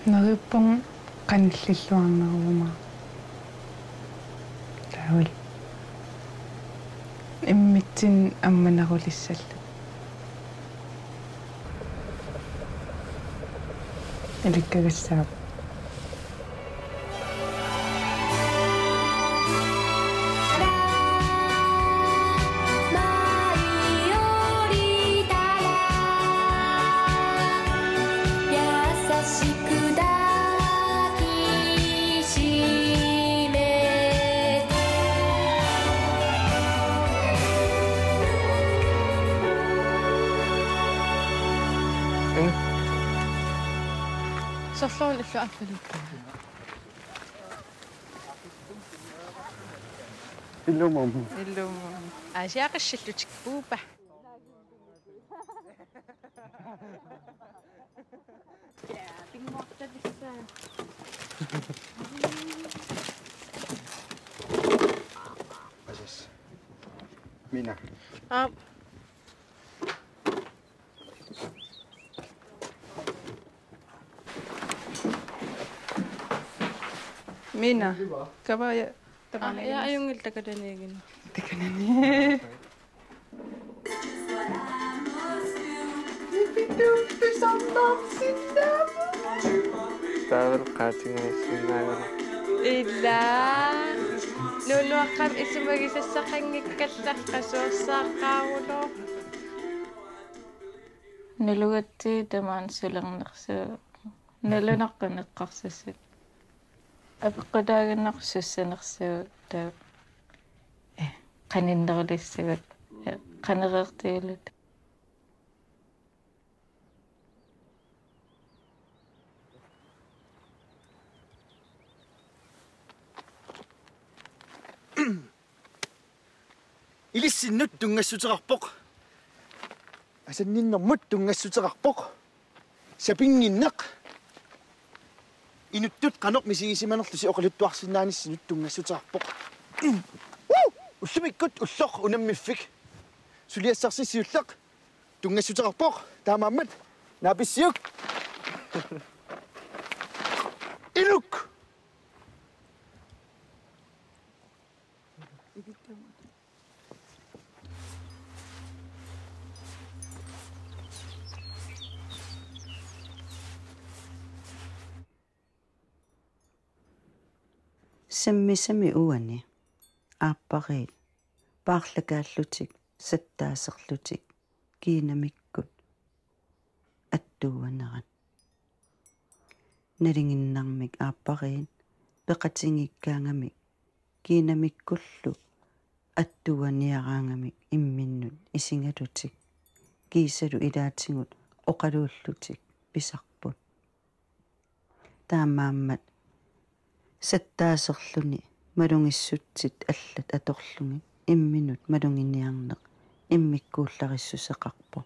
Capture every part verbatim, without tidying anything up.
Neriuppunga qanillilluarneruguma. Taavalu immitsinnut ammanerulissallugu. Ilikkagassaapput. Soorlu illu affaluttaa. Ilumut. Ilumut. Aasiaqassallutik puupa. Asas. Mina. Aap. Mina. Kava ja. Aa, ja, ajunngilaq takananiiginni. Takanani. Taavalu qaatigiussinnaagamik. Ila. Nunuaqqamik isumagisassaqanngikkallartoq qasuersaaqqaavuloq. Nalugatsigit tamaani sulernersugut. Nalunaqqut eqqarsassapput. Apeqqutaaginnarpoq sussanersugut taava. Eh, qaninnerulissagut. Eh, qanereertigaluta. Ilissinnut tunngassuteqarpoq. Asanninnermut tunngassuteqarpoq. Sapinnginneq. Inuttut qanoq misigisimanerlusi oqaluttuarsinnaanissinnut tunngassuteqarpoq. Uu! Ullumikkut ulloq unammiffik. Suliassarsi siulleq. Tunngassuteqarpoq. Taamaammat. Naapissiuk. Inuk. Sammisami uani aappariit paarlakaallutik sattaaserlutik kiinamikkut attuuanerat. Nalinginnarmik aappariit peqatigiikkaangamik kiinamikkullu attuuaniaraangamik imminnut isigalutik kiisalu ilaatigut oqaluullutik pisarput. Taamaammat sattaaserluni malugissutsit allat atorlugit imminut maluginiarneq immikkuullarissuseqarpoq.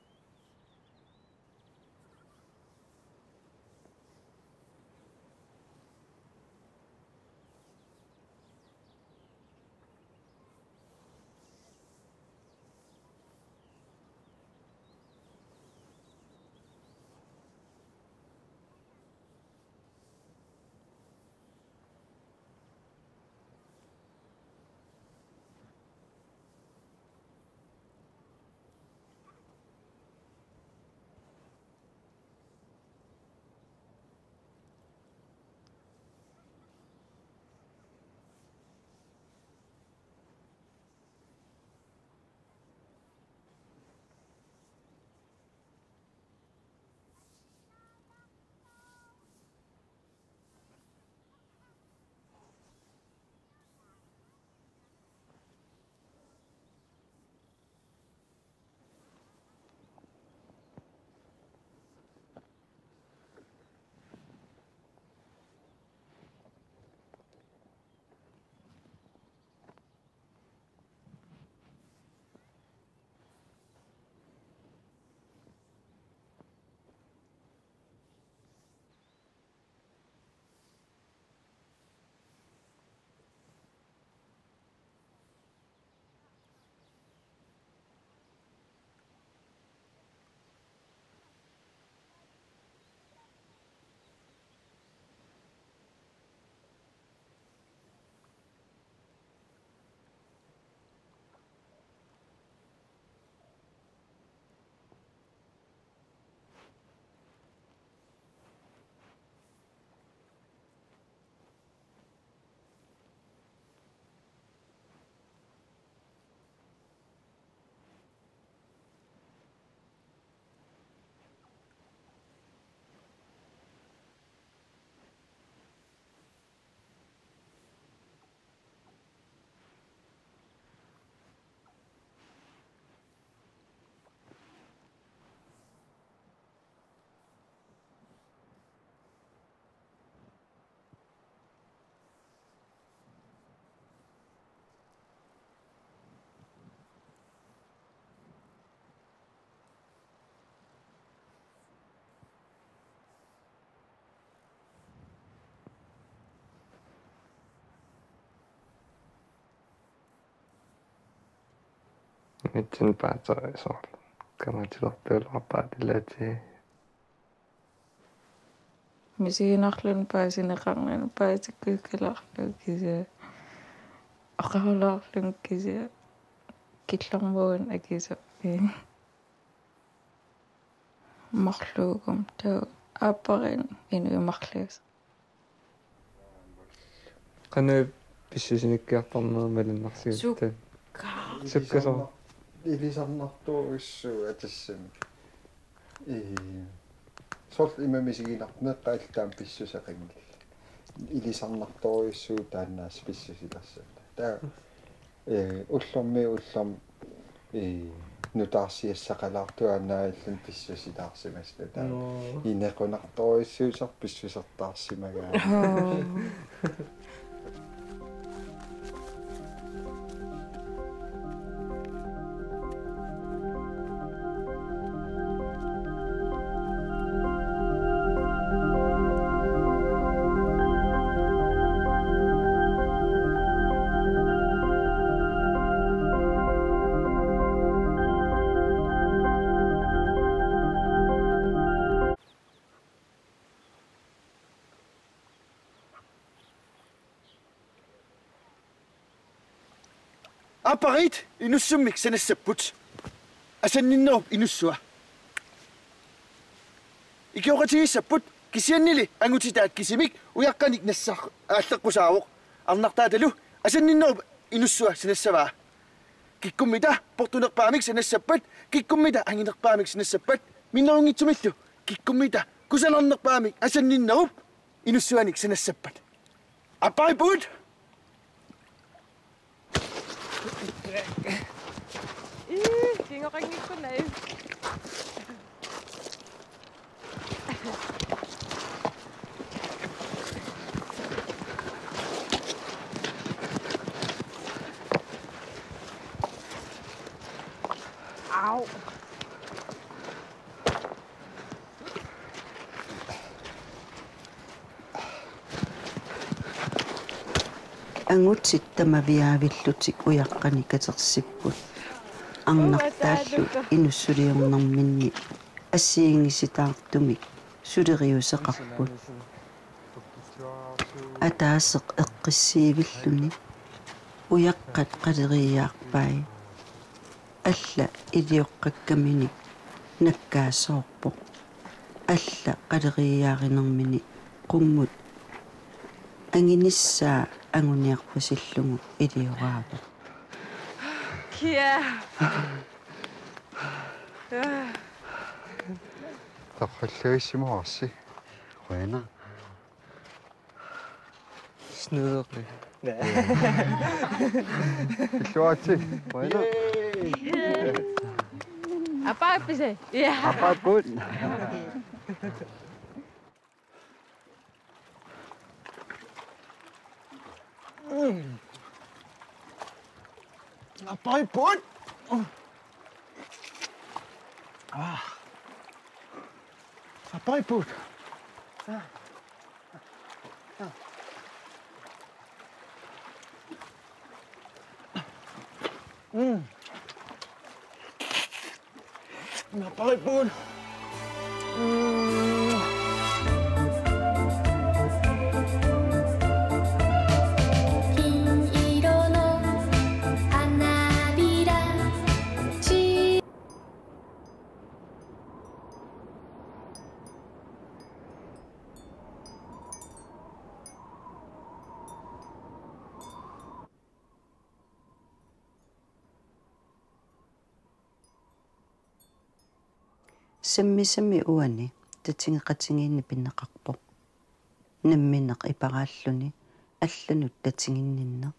Mitsin paatsorisor. Kamatilertuulerpaat ilaati. Misiginarluni paasineqarnani paasikkuukkalaarlunga kisianni. Oqarulaarlunga kisianni. Killormuun akisut. Marluugummi taava aappariinni inuit marluusut. Qanoq pissusinikkiartornerit malunnarsigatta? Sukkasoq. Sukkasoq. Ilisarnartorujussuuvoq tassami. Ee, soorlu ima misiginartoq meeqqat allat taama pissuseqanngillat. Ilisarnartorujussuuvoq taanna assut pissusilersugut. Taava, ee, ullormiit ullormut, ee, nutaarsiassaqalaartuaannarluni pissusilaarsimasut taava. Noo. Inequnartorujussuusarput pissusertaarsimagaanni. Oo. Aappariit inussummik sanassapput. Asanninnerup inussua. Ikioqatigiissapput kisiannili angutitaat kisimik ujaqqanik nassar-, aalleqqusaavoq. Arnartaatalu asanninnerup inussua sanassavaa. Kikkummita portunerpaamik sanassappat, kikkummita anginerpaamik sanassappat, minnerunngitsumillu kikkummita kusanarnerpaamik asanninnerup inussuanik sanassappat. Aappariipput! Ii, kingoqanngikkunnai. Au. Angutit tamaviaavillutik ujaqqanik katersipput. Arnartaallu inussuliornerminni assigiinngisitaartumik suleriuseqarput. Ataaseq eqqissiivilluni ujaqqat qaleriiaarpai. Alla ilioqqakkaminik nakkaasoorpoq. Alla qaleriiaarinermini qummut anginissaa anguniarpasillugu ilioraavoq. Kia. Torralluissimavarsi. Qujanaq. Snederi. Illuaatsi. Qujanaq. Aappariippisi? Ja. Aappariipput. Aappariipput. Ah. Aappariipput. Mm. Aappariipput. Mm. Sammisami uani tatigeqatigiinneq pineqarpoq. Nammineq iparaalluni allanut tatiginninneq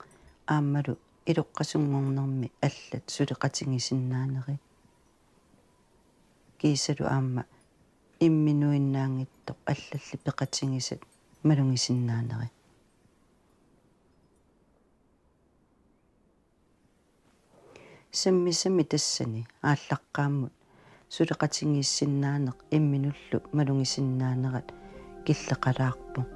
aammalu iloqqasunngornermi allat suleqatigisinnaaneri. Kiisalu aamma imminuinnaanngitsoq allalli peqatigisat malugisinnaaneri. Sammisami tassani aallaqqaammut suleqatigiissinnaaneq imminullu malugisinnaanerat killeqalaarpoq.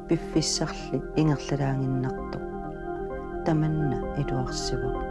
Piffissarli ingerlalaaginnartoq. tamanna iluarsivoq.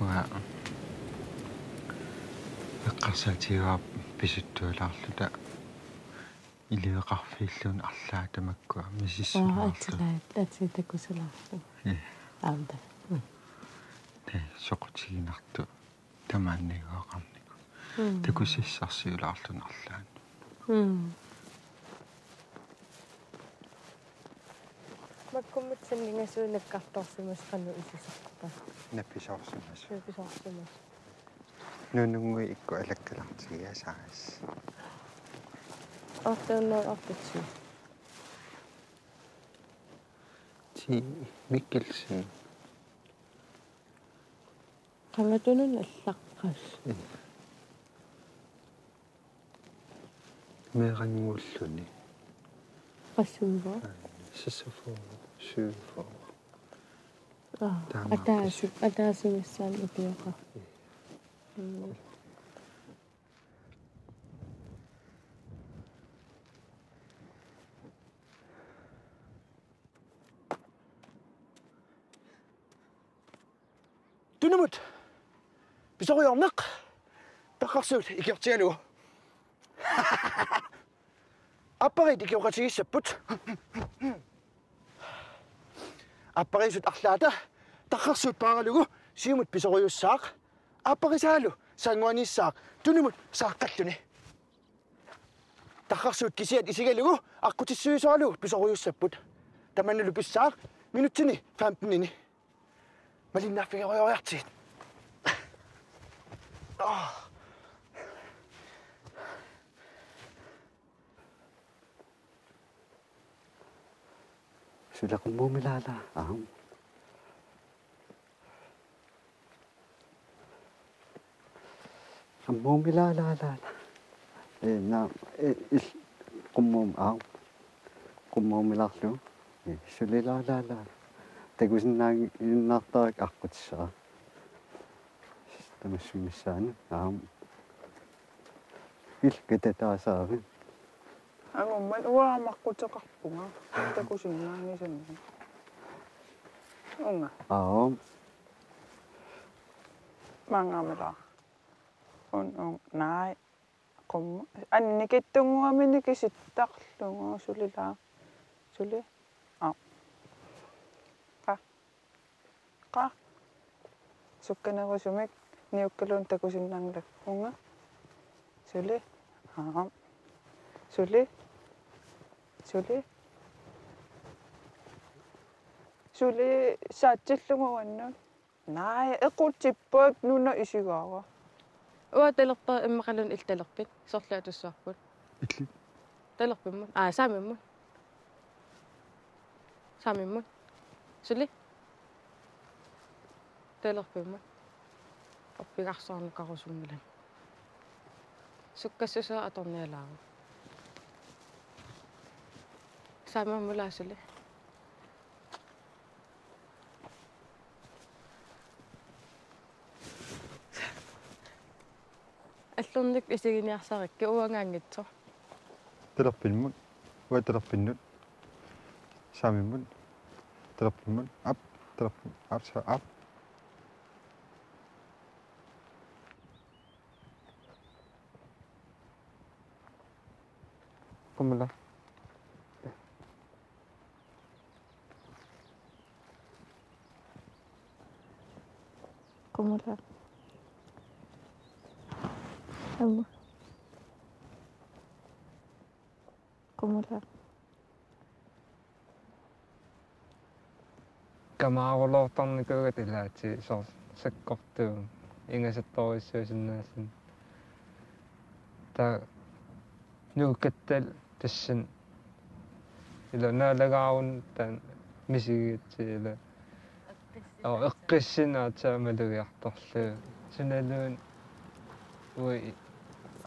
Uanga eqqarsaatigaara pisuttualaarluta iliveqarfiilluunniit arlaat tamakkua misissumaarluta. Aa, atsilaat, atsi takusalaarlugu. Ja. Aamma. Mm. Tassa soqutiginartoq tamaannagooqarnikoq. Mm. Takusassarsiulaarluni arlaanni. Mm. Makkummat sanningasoq nakkartorsimasoq qanoq isusarpa? Napisoorsimasoq. Napisoorsimasoq. Nununngui ikkut alakkalartigisassat. Otte hundrede og otte. Ti Mikkelsen. Qanga tununut allaqqas. Ja. Meerannguulluni. Qassinngua? Seksogfyrre, syvogfyrre. Aa, taamaappoq. Ataaseq, ataaseq missaani ukioqarpoq. Ja. Mm. Tunumut pisorujoorneq taqqarsuut ikiortigalugu. Aappariit ikioqatigiissapput. Aappariisut arlaata taqqarsuut paaralugu siumut pisorujussaaq. Aapparisaalu sannguaniissaaq tunumut saaqqalluni. Taqqarsuut kisiat isigalugu aqqutissuisoralugu pisorujussapput. Tamannalu pissaaq minutsini femtenini. Malinnaaffigerujoriartigit. Ah. Suli qummuumilaalaa, aam. Qummuumilaalaalaa. Ee, naa, ee, il-, qummuum-, aam. Qummuumilaarlugu. Ee, sulilaalaalaa. Takusinnaannginnattaaq aqqutissara. Tamassunngissaani, aam. Ilkatataasaavi. Angummat uanga aqquteqarpunga. Takusinnaanngisannik. Uunga. Aap. Maanngaamilaa. Un, un, naai. Qummu-, annikitsunnguamik nikisittarlugu sulilaa. Suli. Aap. Qa. Qa. Sukkanerusumik niukkaluunniit takusinnaanngilakka. Uunga. Suli. Aap. Suli. Suli. Suli saatsillugu uannut. Naai, equtippat nuna isigaara. Uanga talerpa-, immaqaluunniit illit talerpit. Sorliaq atussavarput. Illit. Talerpimmut. Aa, saamimmut. Saamimmut. Suli. Talerpimmut. Orpigarsuarnukarusunngilanga. Sukkassusaa atornialaaruk. Saamimmulaa suli. Allornikkut isiginiarsarikkit uangaanngitsoq. Talerpimmut, uanga talerpinnut, saamimmut, talerpimmut, aap, talerpimmut, aap, sa-, aap. Qumula. Qumula. Aamma. Qumula. Kamaarulortarnikuugatta ilaatigut soorlu sakkortuumik ingasattorujussuusinnaalluni. Taava nuukkatta tassani ila naalagaaruni taanna misigigatsigu ila. Oo, eqqissineq aatsaat malugiartorlugu. Sunaluunniit uanga i-,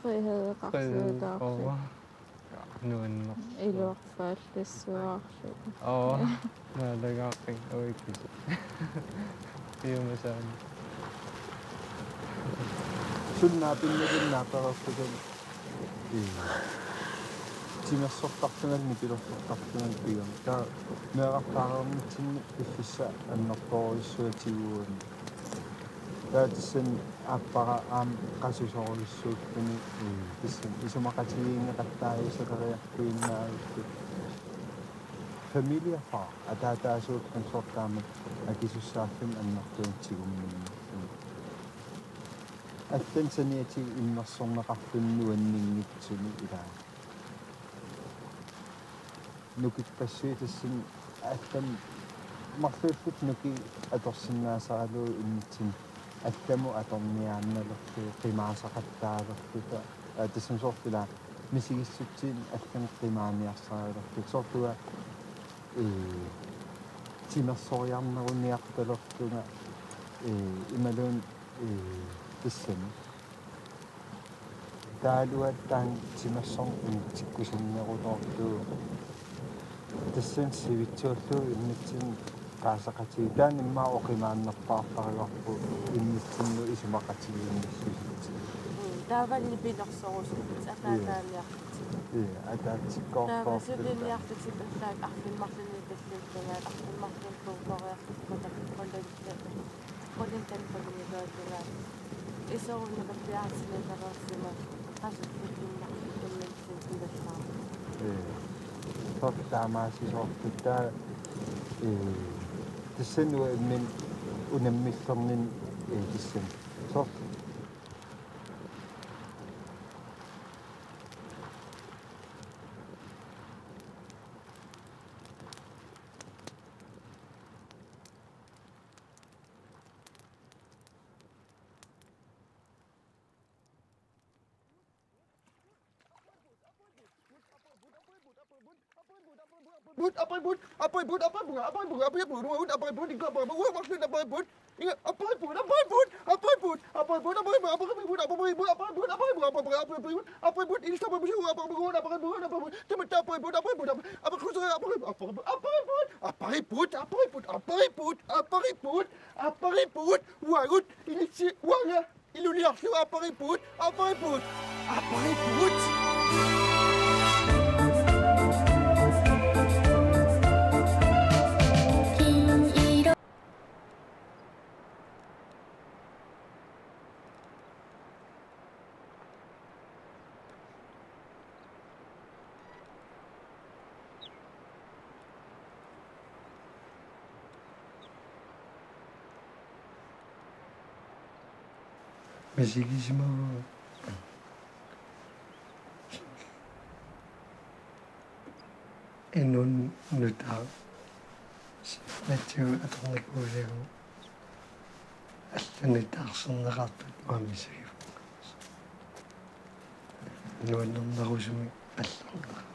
frihedeqarluutaarlugu. Frihed, oo. Nuannersoq. Iluarfaallissuaarlugu. Oo, naalagaaffiga uikis. Piumasaani. Sunaana pinnalunnaaperersutan. Ee, timersortarlungali, nipilersortarlungali pigami. Taava meerartaareernitsinni piffissaq annertoorujussuaq tiguani. Taava tassani aappara aamma qasusorujussuulluni, ee, tassani isumaqatigiinneqattaajuseqariartuinnaavilluta. Familiefar, ataataasuupput soorlu aamma akisussaalluni annertuumik tigummiinnarluni. Allanut saniatigut immersorneqarluni nuanninngitsumik ilaa. Nukippassuit tassani allamut marluulluta nukiit atorsinnaasaralugu immitsinnut allamut atorniaannalerlugu qimaasaqattaalerluta. Aa, tassami soorlu ilaa misigissutsinni allanut qimaaniarsaralerluta. Soorlu uanga, ee, timersoriarneruniartalerlunga, ee, imaluunniit, ee, tassami. Taavalu taanna timersorneq initsikkusunnerutoorlugu. Tassani sivitsuullugu immitsinnut qaaseqatigiit. Taanna immaqa oqimaannerpaartarujuarput immitsinnut isumaqatigiinnissusitsigu. Mm, taavalu nipilersorusukkut ataataaniarlutit. Ee, ataatsikkoortoorluta. Taava suliniarlutit allaat arfineq-marlunut talliullungaat, arfineq-marlunut puukooriarlutit. Qulintanut qulingiluatungaa. Isorunneq piaartitsineqareersima qasuffittinnaq imminsin ivallaarpoq. Ee. Soorlu taamaasisoorluta, ee, tassani uanga imminut unammillerninni, ee, tassani. Soorlu. Appariput, uagut, ilissi, uanga, iluliarlu, appariput, appariput, appariput. Misigisimavunga. Inunnut nutaaq. Natsiu atornikuuliagu. Allanut taarserneqartut uanga misigivunga. Nuannernerusumik allorneq.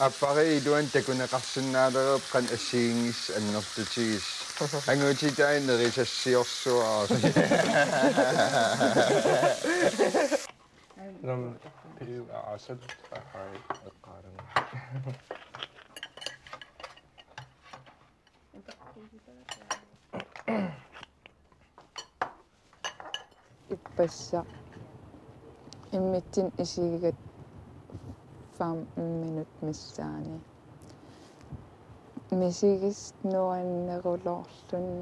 Aappariit iluani takuneqarsinnaalereerpoq qanoq assigiinngissat annertutigisut. Angutitai nerisassiorsuarput. Nam piu aasat ahai eqqaalunga. Ippassaq immitsinnut isigigatta fem minut missaani. Misigissat nuanneruloorluni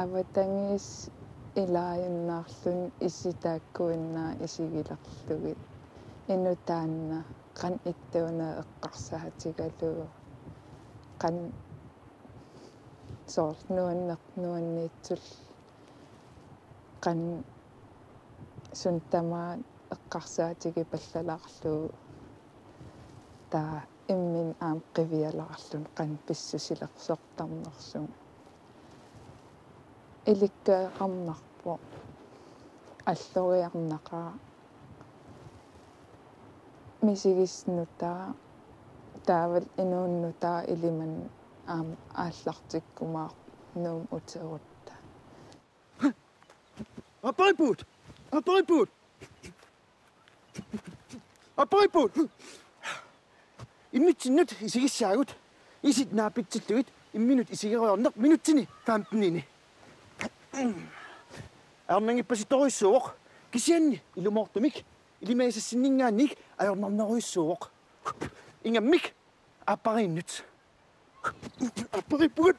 avatangiisit ilaajunnaarluni isit taakkuinnaat isigilerlugit. Inuk taanna qanoq ittuuneq eqqarsaatigalugu. Qanoq soorlu nuanneq nuanniitsullu qanoq suut tamaat eqqarsaatigipallalaarlugu taava imminut aamma qivialaarluni qanoq pissusilersortarnersunga. Ilikkagaqarnarpoq alloriarnaqaaq misigissap nutaaq taavalu inuup nutaaq ilimanut aamma aallartikkumaarpoq Nuummut uterutta. Aappariippugut! Aappariippugut! Aappariippugut! Immitsinnut isigissaagut. Isit naapitsillugit imminut isigerujoorneq minutsini femtenini. Ajornanngippasittorujussuuvoq. Kisianni ilumoortumik ilimagisassinninngaanniit ajornarnerujussuuvoq. Ingammik aappariinnut. Aappariippugut.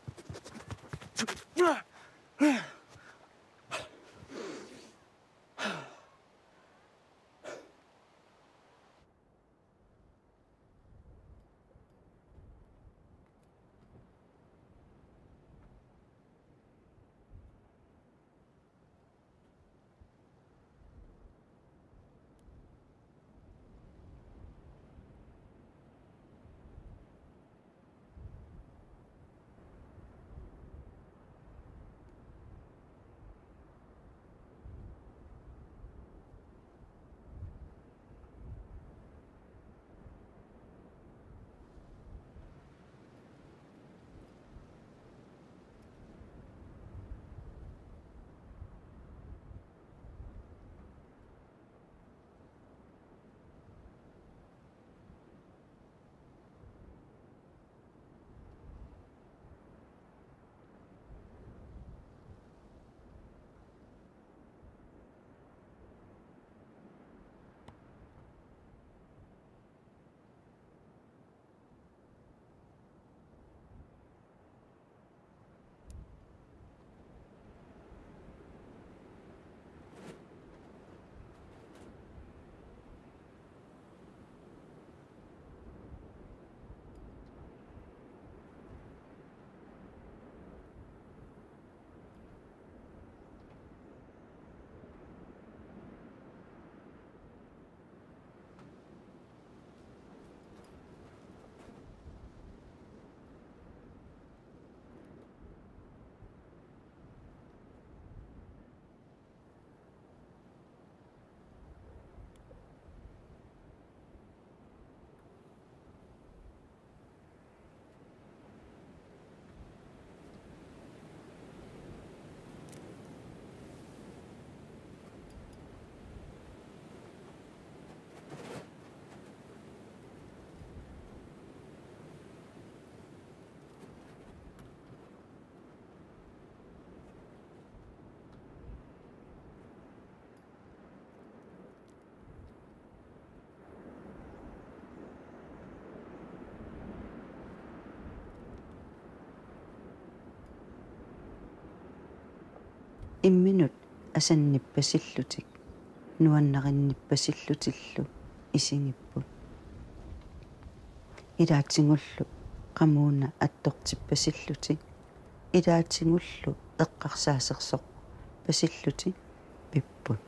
Imminut asannippasillutik nuannarinnippasillutillu isigipput. Ilaatigullu qamuuna attortippasillutik, ilaatigullu eqqarsaasersorpasillutik pipput.